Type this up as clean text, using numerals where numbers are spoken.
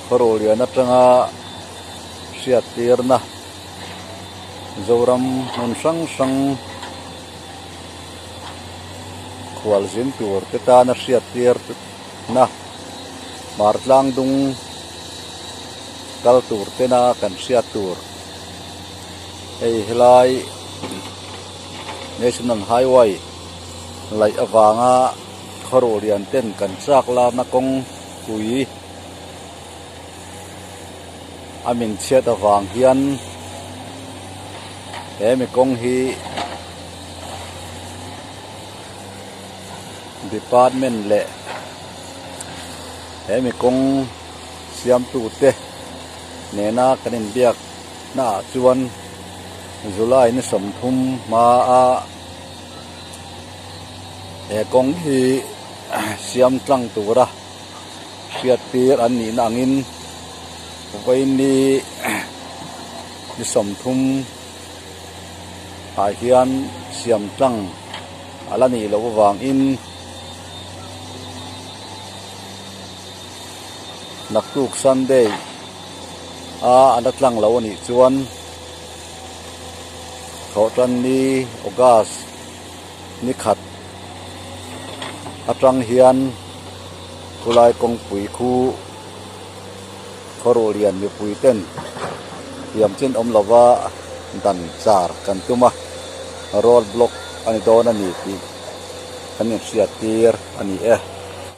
Khawruhlian atanga hriattirna Zoram hmun hrang hrang khualzin tur te tana hriattirna Hmartlang dung kal tur tena kan hriat tur hei helai National Highway laih avanga khawruh lian ten kan chak lana kawng pui a min chhiat avang hian he mi kawng hi department leh he mi kawng siamtu te nena kan inbiak naah chuan July ni 30 hmaa he kawng hi siam tlang tura hriat tir an nihna angin vawiini ni 30 ah hian siam tlang a la nih loh avangin naktuk Sunday a a la tlang lo a nih chuan thawhtanni August ni khat atang hian khulai kawngpui khu khawruh lian mipui ten thiam chin awm lova dan char kan tum a road block a ni dawn a ni tih kan inhriat tir a ni e.